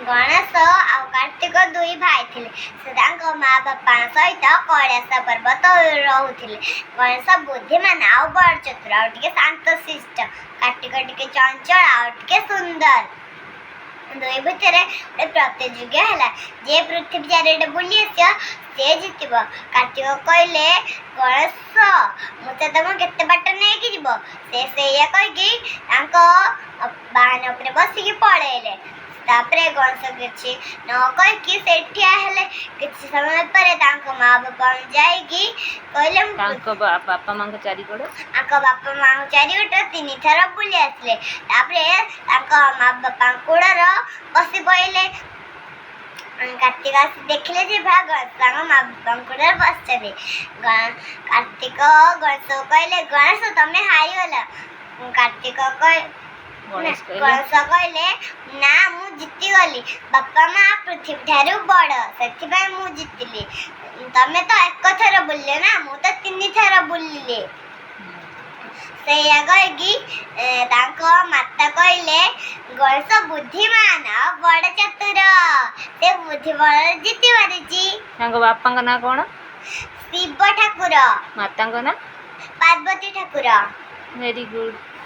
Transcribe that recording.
ଗଣେଶ ଆଉ କାର୍ତ୍ତିକ ଦୁଇ ଭାଇ ଥିଲେ। ସେ ତାଙ୍କ ମା ବାପାଙ୍କ ସହିତ କୈଳାସ ପର୍ବତ ରହୁଥିଲେ। ଗଣେଶ ବୁଦ୍ଧିମାନ ଆଉ ବଡ଼ ଚତୁର ଆଉ ଟିକେ ଶାନ୍ତଶିଷ୍ଟ। କାର୍ତ୍ତିକ ଟିକେ ଚଞ୍ଚଳ ଆଉ ଟିକେ ସୁନ୍ଦର। ଦୁଇ ଭିତରେ ଗୋଟେ ପ୍ରତିଯୋଗିତା ହେଲା, ଯିଏ ପୃଥିବୀ ଚାରିଆଡ଼େ ବୁଲି ଆସିବ ସେ ଜିତିବ। କାର୍ତ୍ତିକ କହିଲେ, ଗଣେଶ, ମୋତେ ତମ କେତେ ବାଟ ନେଇକି ଯିବ? ସେ ସେଇଆ କହିକି ତାଙ୍କ ବାହନ ଉପରେ ବସିକି ପଳେଇଲେ। ତାପରେ ଗଣେଶ କିଛି ନ କହିକି ସେଇଠି ଠିଆ ହେଲେ। କିଛି ସମୟ ପରେ ତାଙ୍କ ମା ବାପା ଯାଇକି କହିଲେ, ମୁଁ ତାଙ୍କ ବାପା ମାଙ୍କ ଚାରିକଡ଼ ତାଙ୍କ ବାପା ମାଙ୍କ ଚାରିପଟ ତିନିଥର ବୁଲି ଆସିଲେ। ତାପରେ ତାଙ୍କ ମା ବାପାଙ୍କ କୋଳରେ ବସି ପଡ଼ିଲେ। କାର୍ତ୍ତିକ ଆସି ଦେଖିଲେ ଯେ ଭା ଗଣେଶ ତାଙ୍କ ମା ବାପାଙ୍କ କୋଳରେ ବସିଛନ୍ତି। କାର୍ତ୍ତିକ ଗଣେଶକୁ କହିଲେ, ଗଣେଶ, ତମେ ହାରିଗଲ। କାର୍ତ୍ତିକ କହି ଗଣେଶ କହିଲେ, ଗଣେଶ କହିଲେ, ନା, ମୁଁ ଜିତିଗଲି। ବାପା ମା ପୃଥିବୀ ଠାରୁ ବଡ଼, ସେଥିପାଇଁ ମୁଁ ଜିତିଲି। ତମେ ତ ଏକ ଥର ବୁଲିଲେ ନା, ମୁଁ ତ ତିନିଥର ବୁଲିଲି। ସେଇଆ କହିକି ତାଙ୍କ ମାତା କହିଲେ, ଗଣେଶ ବୁଦ୍ଧିମାନ ଆଉ ବଡ଼ ଚତୁର, ସେ ବୁଦ୍ଧି ବଳରେ ଜିତି ପାରିଛି। ତାଙ୍କ ବାପାଙ୍କ ନାଁ କ'ଣ? ଶିବ ଠାକୁର। ମାତାଙ୍କ ନାଁ? ପାର୍ବତୀ ଠାକୁର। Very good.